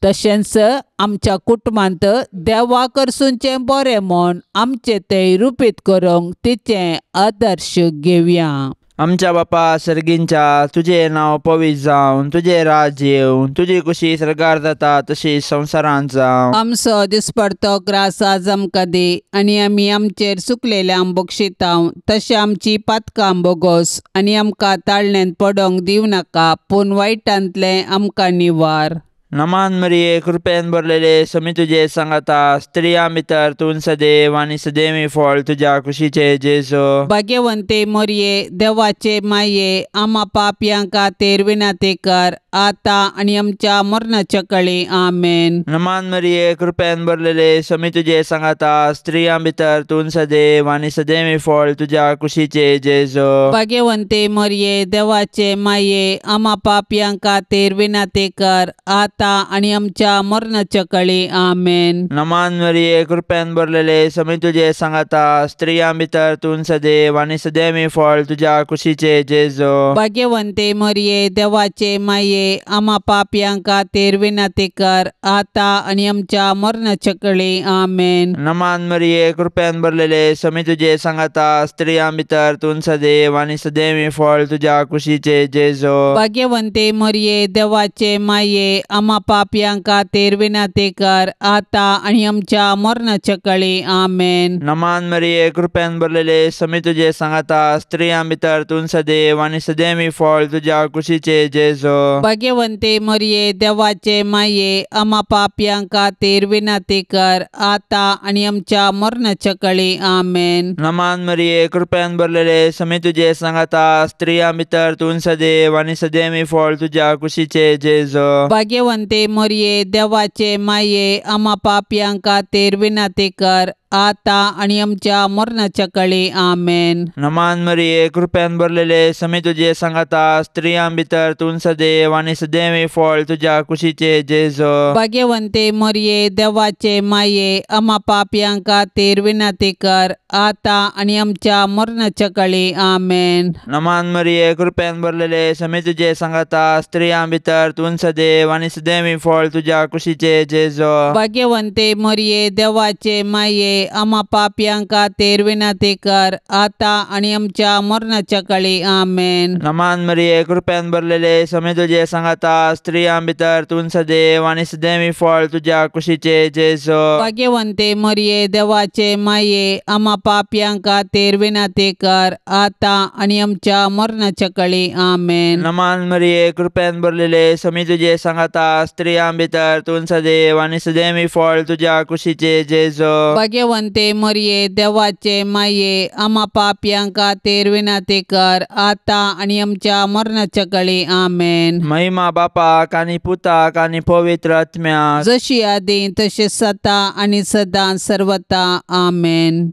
तशेंच आमच्या कुटुंबांत देवा करसूनचें बरें म्हूण आमचें तें रुपीत करूंक तिचें आदर्श घेवया. आमच्या बापा सर्गींच्या, तुजें नांव पवित्र जावं, तुजें राज्य येवं, तुजी कुशी सर्गार जाता तशी संवसारांत जावं. आमचो दिसपडतो ग्रास आज आमकां दी आनी आमी आमचेर चुकलेल्यांक बक्षितांव तशें आमची पातकां बोगोस आनी आमकां ताळण्यांत पडोंक दिवं नाका पूण वायटांतलें आमकां निवार. नमान मरिये, कृपेन भरलेले, समी तुजे सांगाता, स्त्रियां भितर तूं सदैव आनी सदैवी फळ तुज्या कुशीचे जेजू. भाग्यवंते मोरये, देवाचे माये, आमा पापयां खातीर विनंती कर आतां आनी आमच्या मरणाच्या कळी. आमेन. नमान मरिये, कृपेन भरलेले, समी तुजे सांगाता, स्त्रियां भितर तूं सदैव आनी सदैवी फळ तुज्या कुशीचे जेजू. भाग्यवंते मोरये, देवाचे माये, आमा पापयां खातीर विनंती कर आतां आनी आमच्या मरणाच्या कळी. आमेन. नमान मरिये, कृपेन भरलेले, समी तुजे सांगाता, स्त्रियां भितर तूं सदैव आनी सदैवी फळ तुज्या कुशीचे जेजू. भाग्यवंते मोरये, देवाचे माये, आमा पापयां खातीर विनंती कर आतां आनी आमच्या मरणाच्या कळी. आमेन. नमान मरिये, कृपेन भरलेले, समी तुजे सांगाता, स्त्रियां भितर तूं सदैव आनी सदैवी फळ तुज्या कुशीचे जेजू. भाग्यवंते मोरये, देवाचे माये, आमा पापयां खातीर विनंती कर आतां आनी आमच्या मरणाच्या कळी. आमेन. नमान मरिये, कृपेन भरलेले, समी तुजे सांगाता, स्त्रियां भितर तूं सदैव आनी सदैवी फळ तुज्या कुशीचे जेजू. भाग्यवंते मोरये, देवाचे माये, आमा पापयां खातीर विनंती कर आतां आनी आमच्या मरणाच्या कळी. आमेन. नमान मरिये, कृपेन भरलेले, समी तुजे सांगाता, स्त्रियां भितर तूं सदैव आनी सदैवी फळ तुज्या कुशीचे जेजू. भाग्यवंते मोरये, देवाचे माये, आमा पापयां खातीर विनंती कर आतां आनी आमच्या मरणाच्या कळी. आमेन. नमान मरिये, कृपेन भरलेले, समी तुजे सांगाता, स्त्रियां भितर तूं सदैव आनी सदैवी फळ तुज्या कुशीचे जेजू. भाग्यवंते मोरये, देवाचे माये, आमा पापयां खातीर विनंती कर आतां आनी आमच्या मरणाच्या कळी. आमेन. नमान मरिये, कृपेन भरलेले, समी तुजे सांगाता, स्त्रियां भितर तूं सदैव आनी सदैवी फळ तुज्या कुशीचे जेजू. भाग्यवंते मोरये, देवाचे माये, आमा पापयां खातीर विनंती कर आतां आनी आमच्या मरणाच्या कळी. आमेन. नमान मरिये, कृपेन भरलेले, समी तुजे सांगाता, स्त्रियां भितर तूं सदैव आनी सदैवी फळ तुज्या कुशीचे जेजू. भाग्यवंते मोरये, देवाचे माये, आमा पापयां खातीर विनंती कर आतां आनी आमच्या मरणाच्या कळी. आमेन. नमान मरिये, कृपेन भरलेले, समी तुजे सांगाता, स्त्रियां भितर तूं सदैव आनी सदैवी फळ तुज्या कुशीचे जेजू. भाग्यवंते मरये देवाचे माये आमा पापयां खातीर विनंती कर आतां आनी आमच्या मरणाच्या कळी आमेन. महिमा बापाक आनी पुताक आनी पवित्र आत्म्याक जशी आदी तशें सता आनी सदां सर्वता आमेन.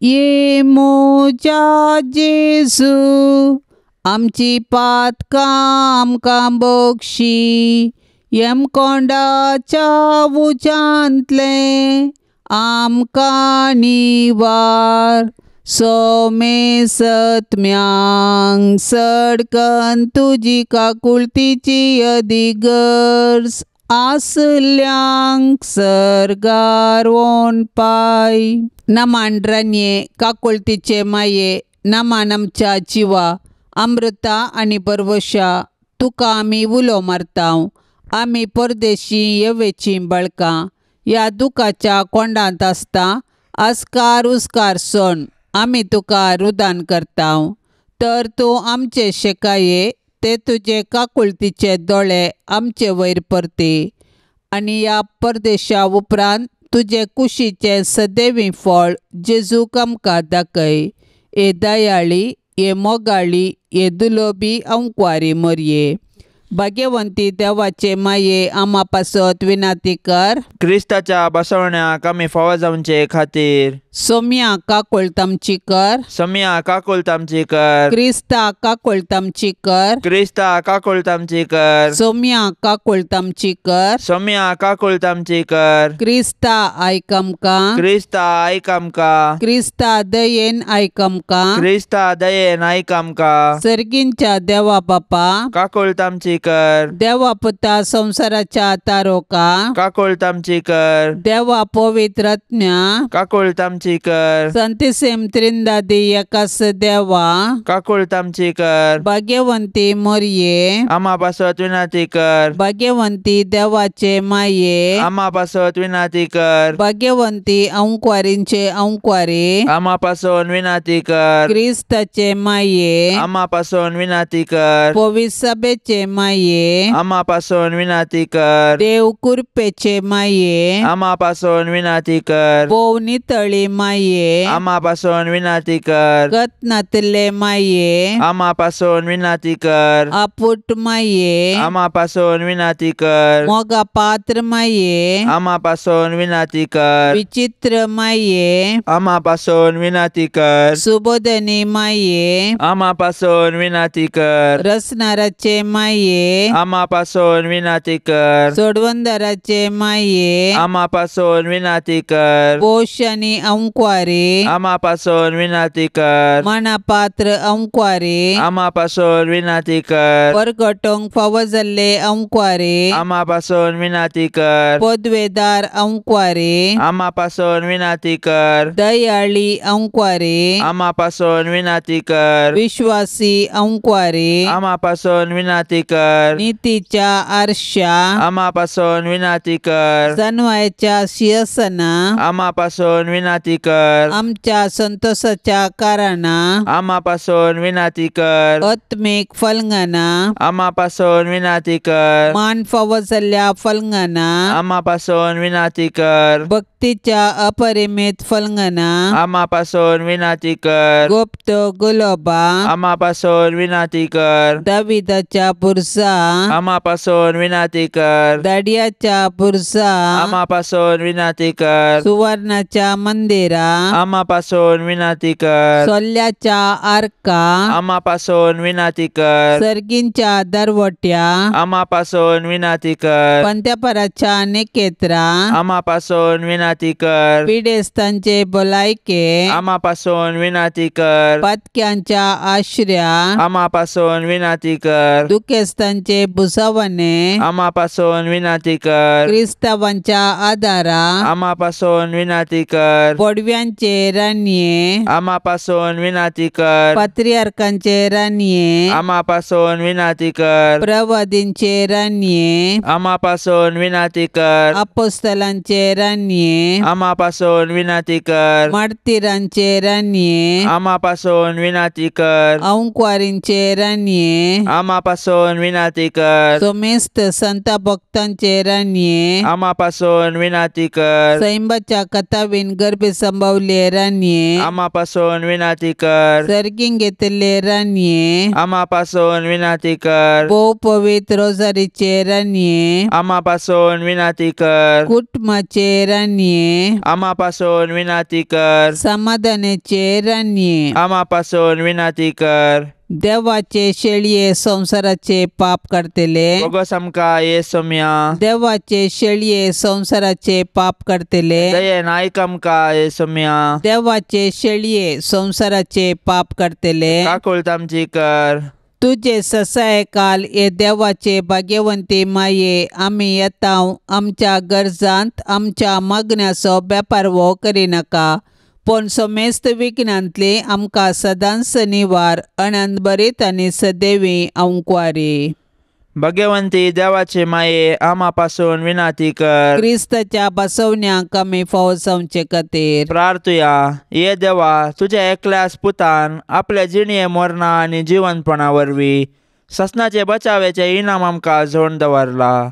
ये म्हज्या जेजू आमची पातकां आमकां बक्षी यमकोंडाच्या उज्यांतलें आमकां निवार सोमेसत्म्यांक सडकन तुजी काकुळतीची अदिगर्ज आसल्यांक सर्गार वोन पाय. नमान रानये काकुळतीचे माये नमान आमच्या जिवा अमृता आनी परवशा तुका आमी उलो मारता. आमी परदेशी येवेचीं बळकां ह्या दुखाच्या कोंडांत आसता आस्कार उस्कार सोण आमी तुका रुदान करता. तर तूं आमचे शेकाये ते तुजे काकुळतीचे दोळे आमचे वयर परती आनी ह्या परदेशा उपरांत तुजे कुशीचें सदैवी फळ जेजूक आमकां दाखय. हे दयाळी हे मोगाळी हे दुलोबी अंकवारी मरये भाग्यवंती देवाचे माये आमा पासत विनंती कर. क्रिस्ताच्या बसवण्याक आमी फावो जावचे खातीर सोम्या काकुळट आमची कर. सोम्या काकुळट आमची कर. क्रिस्ता काकुळट आमची कर. क्रिस्ता काकुळट आमची कर. सोम्या काकुळट आमची कर. सोम्या काकुळट आमची कर. क्रिस्ता आयक आमकां. क्रिस्ता आयक आमकां. क्रिस्ता दयेन आयक आमकां. क्रिस्ता दयेन आयक आमकां. सर्गींच्या देवा बापा काकुळट आमची कर. देवा पुता संवसाराच्या तारोका काकुळट आमची कर. देवा पवित्र आत्म्या काकुळट आमची कर. संतिसेम त्रिंदादी एकास देवा काकुळट आमची कर. भाग्यवंती मोरये आमा पासत विनंती कर. भाग्यवंती देवाचे माये आमा पासत विनंती कर. भाग्यवंती अंकवारींचे अंकवारी आमा पासून विनंती कर. क्रिस्ताचे माये आमा पासून विनंती कर. पवित्र सभेचे माये आमा पासून विनंती कर. देव कृपेचे माये आमा पासून विनंती कर. भोव नितळी माये आमा पासून विनंती कर. गतनातले माये आमा पासून विनंती कर. आपुट माये आमा पासून विनंती कर. मोगा पात्र माये आमा पासून विनंती कर. विचित्र माये आमा पासून विनंती कर. सुबोधनी माये आमा पासून विनंती कर. रसनाराचे माये आमा पासून विनंती कर. सोडवंदराचे माये आमा पासून विनंती कर. पोश आनी अंकवारी आमा पासून विनंती कर. मनापात्र अंकवारी आमा पासून विनंती कर. परगटोंक फावो जाल्ले अंकवारी आमा पासून विनंती कर. पदवेदार अंकवारी आमा पासून विनंती कर. दयाळी अंकवारी आमा पासून विनंती कर. विश्वासी अंकवारी आमा पासून विनंती कर. नितीच्या आरशा आमा पासून विनंती कर. जनवायच्या शिरसना आमा पासून विनंती कर. आमच्या संतोषाच्या कारणा आमा पासून विनंती कर. आत्मीक फलंगना आमा पासून विनंती कर. मान फावो जाल्ल्या फलंगना आमा पासून विनंती कर. भक्तीच्या अपरिमित फलंगना आमा पासून विनंती कर. गुप्त गुलोबा आमा पासून विनंती कर. दाविदाच्या बुरसा आमा पासून विनंती कर. दाडियाच्या बुरसा आमा पासून विनंती कर. सुवर्णाच्या मंदिरा आमा पासून विनंती कर. सोल्याच्या आर्का आमा पासून विनंती कर. सर्गींच्या दरवट्या आमा पासून विनंती कर. पंत्यापराच्या नेकेत्रा आमा पासून विनंती कर. पिडेस्तांचे भलायके आमा पासून विनंती कर. पातक्यांच्या आश्र्या आमा पासून विनंती कर. दुखेस्तांचे भुसावणे आमा पासून विनंती कर. क्रिस्तावांच्या आदारा आमा पासून विनंती कर. पडव्यांचे रानये आमा पासून विनंती कर. पात्रियार्कांचे रानये आमा पासून विनंती कर. प्रवादींचे रानये आमा पासून विनंती कर. अपोस्तलांचे रानये आमा पासून विनंती कर. मार्तीरांचे रानये आमा पासून विनंती कर. अंकवारींचे रानये आमा पासून विनंती विनाती कर. सोमेस्त संता भक्तांचे राणये आमा पासून विनाती कर. सैंबाच्या कथावीन गर्भे संभवले राणये आमा पासून विनाती कर. सर्गीं घेतिल्ले राणये आमा पासून विनाती कर. भोव पवित्र रोजारीचे राणये आमा पासून विनाती कर. कुटुंबाचे राणये आमा पासून विनाती कर. समाधानाचे राणये आमा पासून विनाती कर. देवाचे शेळये संवसाराचे पाप काडटले बोगस आमकां ये सोम्या. देवाचे शेळये संवसाराचे पाप काडटले दयेन आयक आमकां ये सोम्या. देवाचे शेळये संवसाराचे पाप काडटले काकूळत आमची कर. तुजे ससाय काल हे देवाचे भाग्यवंती माये आमी येता आमच्या गरजांत आमच्या मागण्याचो बेपारवो करिनाका पूण समेस्त विघ्नांतली आमकां सदांच निवार अनंतभरीत आनी सदैवी अंकवारी. भगवंती देवाचे माये आमा पासून विनाती कर. क्रिस्ताच्या बसवण्याक आमी फावो जावचे खातीर प्रार्थुया. ये देवा, तुज्या एकल्याच पुतान आपल्या जिणये मरणा आनी जिवनपणा वरवीं ससनाचे बचावेचे इनाम आमकां जोड दवरला.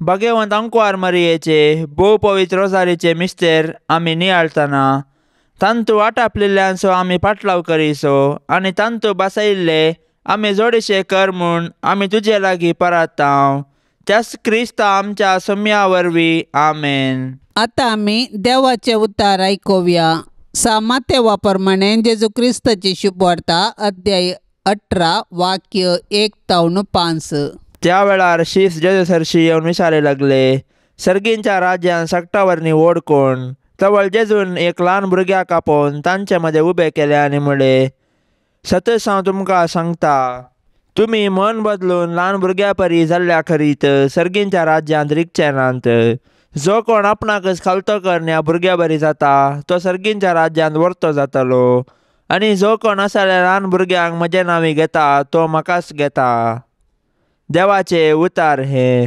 भगवंत अंकवार मरियेचे भोव पवित्र रोजारीचे मिस्तेर आमी नियाळतना तांतू आटापलेल्यांचो आमी पाटलाव करीसो आनी तांतू बसयिल्ले आमी जोडीशे कर म्हूण आमी तुजे लागीं परातांव त्याच क्रिस्ता आमच्या सम्या वरवीं. आमेन. आतां आमी देवाचे उतार आयकुया. सामातेवा प्रमाणे जेजू क्रिस्ताची शुभवार्ता अध्याय 18 वाक्य 1 तावन 5. त्या वेळार शीस जेजू सरशी येवन विचारे लागले, सर्गींच्या राज्यान सगटावरनी व्हड कोण? तवळ जेजून एक ल्हान भुरग्याक आपोवन तांचे मदें उबे केले आनी म्हळें, सतच हांव तुमकां सांगता, तुमी मन बदलून ल्हान भुरग्या परी जाल्ल्या खरीत सर्गींच्या राज्यांत रिगचे नात. जो कोण आपणाकच खालतो करून ह्या भुरग्या बरी जाता तो सर्गींच्या राज्यांत व्हरतो जातलो आनी जो कोण आसल्या ल्हान भुरग्यांक म्हजे नांवी घेता तो म्हाकाच घेता. देवाचे उतार हे.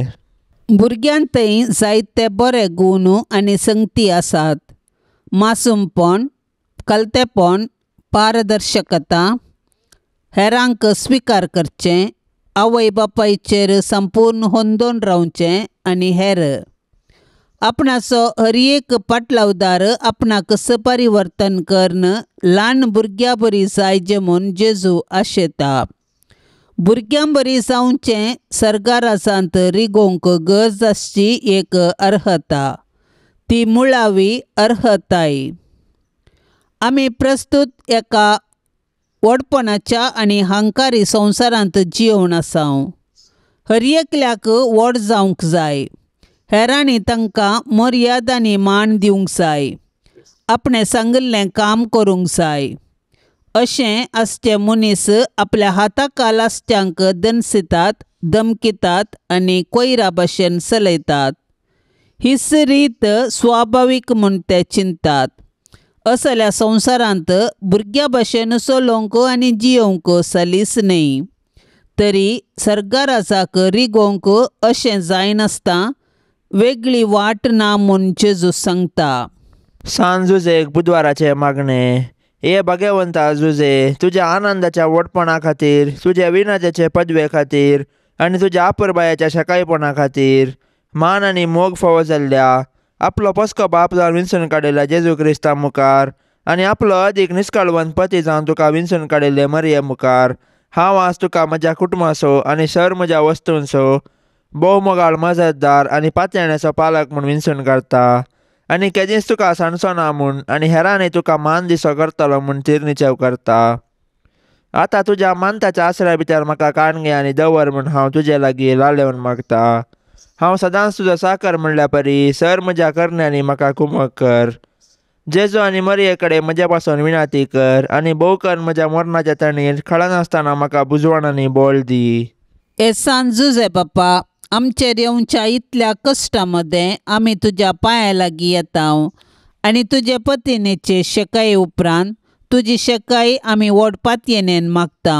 भुरग्यांतय जायते बरे गूण आनी संगती आसात. मासूमपण, कलतेपण, पारदर्शकता, हेरांक स्विकार करचें, आवय बापायचेर संपूर्ण होंदोन रावचें आनी हेर. आपणाचो हर एक पाटलावदार आपणाक परिवर्तन करून ल्हान भुरग्यां बरी जायचे म्हूण जेजू आशेता. भुरग्यां बरी जावचें सर्गाराजांत रिगोवंक गरज आसची एक अर्हता, ती मुळावी अर्हताय. आमी प्रस्तुत एका व्हडपणाच्या आनी हंकारी संवसारांत जियोवन आसा. हर एकल्याक व्हड जावंक जाय, हेरांनी तांकां मर्याद आनी मान दिवंक जाय, आपणें सांगिल्लें काम करूंक जाय. अशें आसचे मनीस आपल्या हाताखाल आसच्यांक दनसितात, धमकितात आनी कोयरा भशेन चलयतात. हीच रीत स्वाभावीक म्हूण ते चिंतात. असल्या संवसारांत भुरग्यां भशेन चलोवंक आनी जियोवंक सलीस न्हय, तरी सर्गाराजाक रिगोवंक अशें जायनासतना वेगळी वाट ना म्हूण जेजू सांगता. सांज जुजेक बुधवाराचें मागणें. हे भगवंता जुजे, तुज्या आनंदाच्या व्हडपणा खातीर, तुज्या विनाच्याचे पदवे खातीर आनी तुज्या आपुरबायाच्या सकाळपणा खातीर मान आनी मोग फावो जाल्ल्या आपलो पस्को बाप जावन विंचून काडिल्ल्या जेजू क्रिस्ता मुखार आनी आपलो अदीक निस्काळवंत पती जावन तुका विंचून काडिल्ले मरिये मुखार हांव आज तुका म्हज्या कुटुंबाचो आनी सर म्हज्या वस्तूंचो भोवमोगाळ मजतदार आनी पातयेण्याचो पालक म्हूण विंचून काडटा आनी केदींच तुका सांडचो ना म्हूण आनी हेरांनी तुका मान दिसो करतलो म्हूण तिरनिचेव करता. आतां तुज्या मानताच्या आसऱ्या भितर म्हाका काणगे आनी दवर म्हूण हांव तुजे लागीं लालेवन मागता. हांव सदांच तुजो साकर म्हणल्या परी सर म्हज्या करण्यांनी म्हाका कुमक कर. जेजू आनी मरिये कडेन म्हज्या पासून विनाती कर आनी भोव कर म्हज्या मरणाच्या तणीर खळनासतना म्हाका बुजवण आनी बोल दी. हे सांज जुजे बापा, आमचेर येवच्या इतल्या कश्टां मदें आमी तुज्या पांया लागीं येता आनी तुजे पतिनेचे शेकाये उपरांत तुजी शेकाय आमी व्हड पातयेनेन मागता.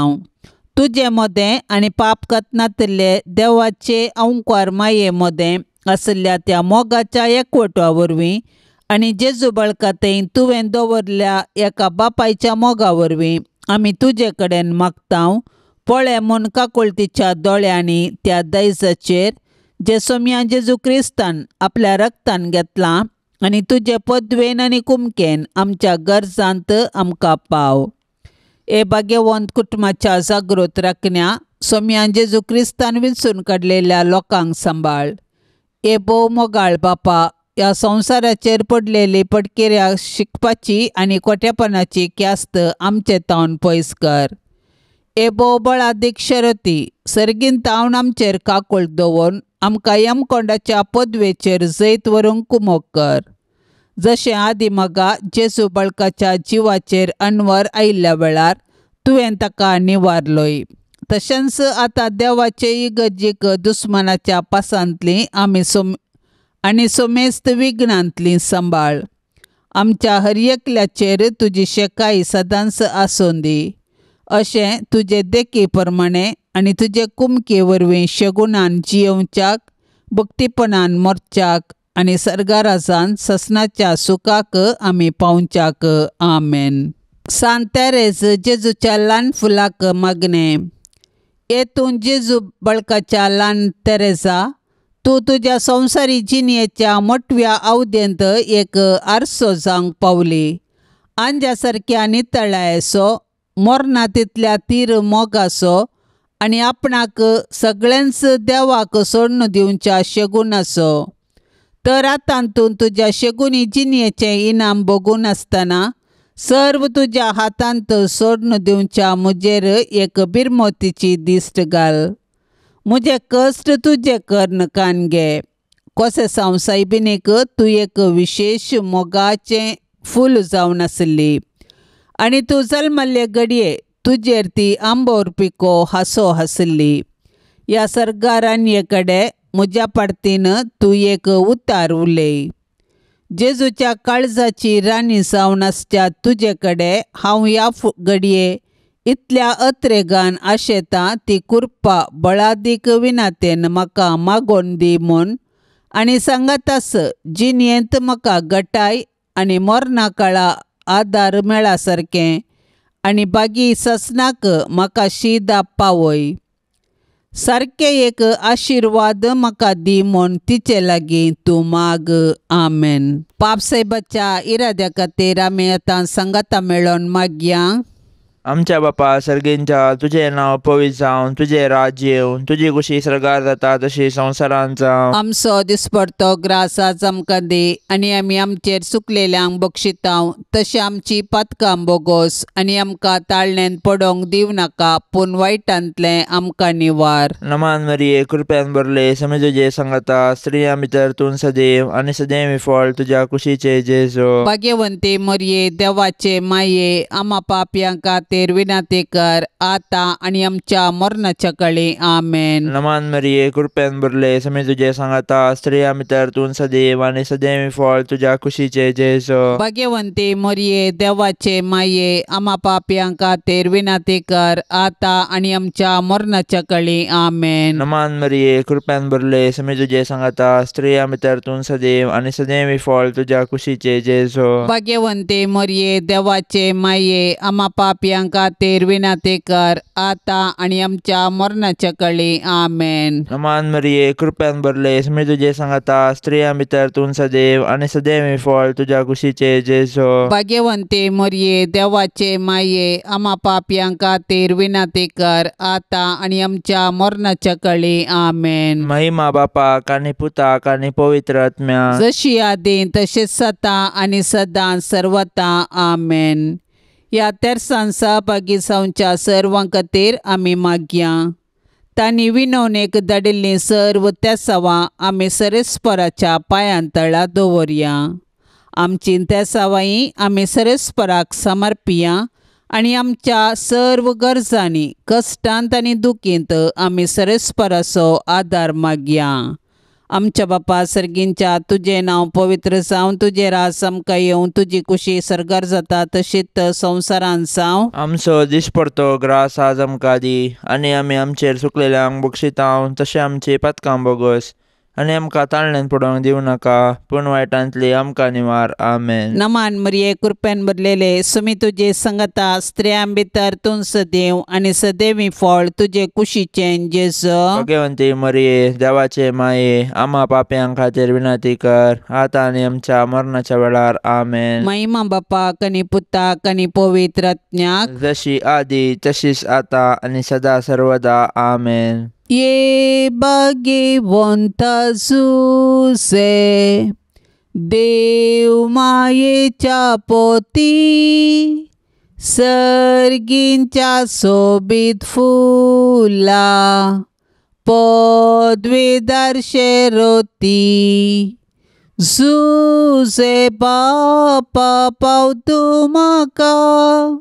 तुजे मदें आनी पाप कतनातले देवाचे अंकार माये मदें आशिल्ल्या त्या मोगाच्या एकवटा वरवीं आनी जेजू बळकातय तुवें दवरल्या एका बापायच्या मोगा वरवीं आमी तुजे कडेन मागता. पळय म्हूण काकुळतीच्या दोळ्यांनी त्या दैजाचेर जे सोम्या जेजू क्रिस्तान आपल्या रक्तान घेतलां आनी तुजे पदवेन आनी कुमकेन आमच्या गरजांत आमकां पाव. हे भाग्यवंत कुटुंबाच्या जागृत राखण्या सोम्या जेजू क्रिस्तान विंचून काडलेल्या लोकांक सांबाळ. हे भोव मोगाळ बापा, ह्या संवसाराचेर पडलेली पडकेऱ्या शिकपाची आनी कोट्यापणाची क्यास्त आमचे तावन पयस कर. हे भोव बळादीक शरती सर्गीन तावन आमचेर काकूळ दवरून आमकां यमकोंडाच्या पदवेचेर जैत व्हरूंक कुमोक कर. जशें आदी मगा जेजू बळकाच्या जिवाचेर अनवर आयिल्ल्या वेळार तुवें ताका निवारलोय, तशेंच आतां देवाचे इगर्जीक दुस्मानाच्या पासांतली आमी आनी सोमेस्त विघ्नांतली सांबाळ. आमच्या हर एकल्याचेर तुजी शेकाय सदांच आसूं दी. अशें तुजे देखी प्रमाणे आनी तुजे कुमके वरवीं शगुणान जियेवच्याक, भक्तीपणान मरच्याक आनी सर्गाराजान ससनाच्या सुखाक आमी पावच्याक. आमेन. सांत तेरेज जेजूच्या ल्हान फुलाक मागणें. हे तूं जेजू बळकाच्या ल्हान तेरेजा, तूं तुज्या संवसारी जिणेच्या मोटव्या अवधेंत एक आरसो जावंक पावली. आंज्या सारक्या नितळायेचो, मरना तितल्या तीर मोगाचो आनी आपणाक सगळ्यांच देवाक सोडून दिवच्या शेगुणाचो. तर आतां तूं तुज्या शेगुनी जिणेचें इनाम भोगून आसतना सर्व तुज्या हातांत सोडून दिवच्या म्हजेर एक बिरमोतीची दिश्ट घाल. म्हजे कश्ट तुजे कर्ण कान घे. कोसे साव सायबिणीक तूं एक विशेश मोगाचें फूल जावन आसली आनी तूं जल्मल्ले घडये तुजेर ती आंबोर पिको हांसो हांसली. ह्या सर्गारानये कडेन म्हज्या पार्तीन तूं एक उतार उलय. जेजूच्या काळजाची राणी जावन आसच्या तुजे कडेन हांव ह्या घडये इतल्या अत्रेगान आशेतां ती कृपा बळादीक विनातेन म्हाका मागोवन दी म्हूण आनी सांगातास जिणेंत म्हाका गटाय आनी मरणा काळा आदार मेळा सारकें आनी बागी ससनाक म्हाका शीदा पावय सारकें एक आशिर्वाद म्हाका दी म्हूण तिचे लागीं तूं माग. आमेन. पापसाहेबाच्या इराद्या खातीर आमी आतां सांगाता मेळोन मागया. आमच्या बापा सर्गींच्या, तुजें नांव पवित्र जावं, तुजें राज्य येवं, तुजी खुशी सर्गार जाता तशी संवसारांत जावं. आमचो दिसपडतो ग्रास आज आमकां दी आनी आमी आमचेर चुकलेल्यांक बक्षितांव तशें आमची पातकां बोगोस आनी आमकां ताळणेन पडोवंक दिवं नाका पूण वायटांतलें आमकां निवार. नमान मरिये, कृपेन भरले, समे तुजे सांगाता, स्त्रियां भितर तूं सदैव आनी सदैव फळ तुज्या कुशीचे जेजू. भाग्यवंती मरिये, देवाचे माये, आमा पापयां खातीर विनंती कर आता आनी आमच्या मरणाच्या काळी. आमेन. नमान मरिये, कृपेन भरले, समे तुजे सांगाता, स्त्रियां भितर तूं सदैव आनी सदैव फळ तुज्या कुशीचे जेजू. भाग्यवंती मरिये, देवाचे माये, आमा पापयां खातीर विनंती कर आता आनी आमच्या मरणाच्या काळी. आमेन. नमान मरिये, कृपेन भरले, समे तुजे सांगाता, स्त्रियां भितर तूं सदैव आनी सदैव फळ तुज्या कुशीचे जेजू. भाग्यवंती मरिये, देवाचे माये, आमा पापयां खातीर विनंती कर आता आनी आमच्या मरणाच्या काळी. आमेन. नमान मरिये, कृपेन भरले, समे तुजे सांगाता, स्त्रियां भितर तूं सदैव आनी सदैव फळ तुज्या कुशीचे जेजू. भाग्यवंती मरिये, देवाचे माये, आमा पापयां खातीर विनंती कर आता आनी आमच्या मरणाच्या काळी. आमेन. महिमा बापाक आनी पुताक आनी पवित्र आत्म्या, जशी आदी तशीच सता आनी सदां सर्वता. आमेन. ह्या तेरसान सहभागी जावच्या सर्वां खातीर आमी मागया. तांणी विनवणेक धाडिल्लीं सर्व तेसावां आमी सरेस्पराच्या पांयां तळा दवरया. आमची तेसावांय आमी सरेस्पराक समर्पिया आनी आमच्या सर्व गरजांनी, कश्टांत आनी दुखींत आमी सरेस्पराचो आदार मागया. आमच्या बापा सर्गींच्या, तुजें नांव पवित्र जावं, तुजें राज आमकां येवं, तुजी कुशी सर्गार जाता तशीच संवसारांत जावं. आमचो दिसपडतो ग्रास आज आमकां दी आनी आमी आमचेर चुकलेल्यांक बक्षितांव तशें आमची पातकां बोगस आनी आमकां ताळण्यान पडोवंक दिवं नाका, पूण वायटांतली आमकां निवार. आमेन. नमान मरिये, कृपेन भरलेले, सुमी तुजे संगता, स्त्रियां भितर तूं सदैव आनी सदैवी फळ तुजे कुशीचें जेजू. भगवंती मरिये, देवाचे माये, आमा पापयां खातीर विनंती कर, आतां आनी आमच्या मरणाच्या वेळार. आमेन. महिमा बापाक आनी पुताक आनी पवित्र आत्म्याक, जशी आदी तशीच आतां आनी सदा सर्वदा. आमेन. ये भाग्यवंता जुसे, देव मायेच्या पोती, सर्गींच्या सोबीत फुला पदवीदार शेरोती. जुसे बापा पावतू म्हाका,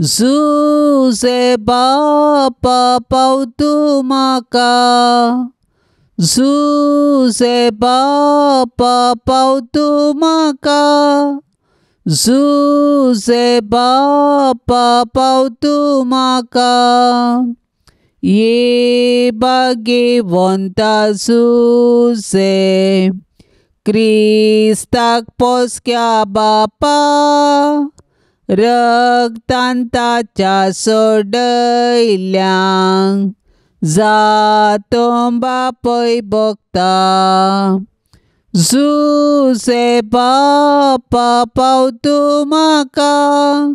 जुसे बापा पावतू म्हाका, जुसे बापा पावतू म्हाका, जुसे बापा पावतू म्हाका. ये भाग्यवंता जुसे, क्रिस्ताक पोसक्या बापा, रगतान ताच्या सोडयल्यांक जातो बापय भोगता. जुसे बापा पावतू म्हाका,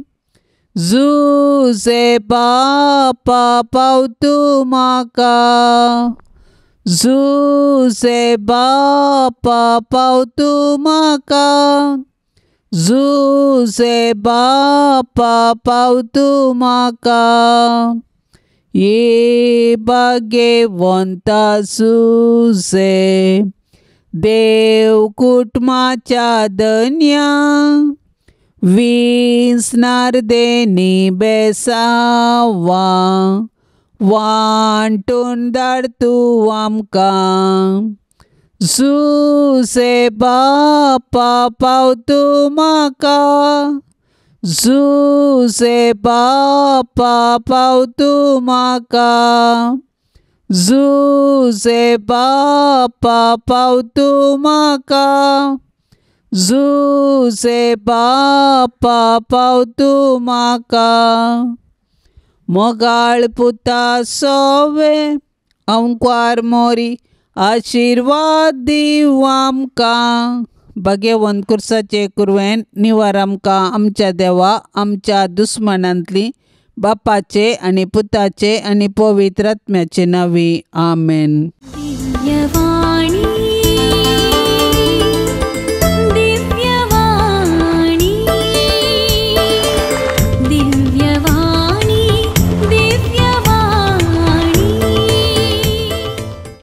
जुसे बापा पावतू म्हाका, जुसे बापा पावतू म्हाका, जुसे बापा पावतू म्हाका. ये भाग्यवंता जुसे, देव कुटुंबाच्या धन्या, विसनार देनी बेसावा वांटून धाड तूं आमकां. जुसे बापा पावतू म्हाका, जुसे बापा पावतू म्हाका, जुसे बापा पावतू म्हाका, जुसे बापा पावतू म्हाका. मोगाळ पुता सोवे अंकवार मोरी, आशिर्वाद दिवं आमकां. भाग्यवंत कुर्साचे कुरवेन निवार आमकां आमच्या देवा, आमच्या दुस्मनांतली, बापाचे आनी पुताचे आनी पवित्र आत्म्याचे नांवी. आमेन. दिव्यवाणी.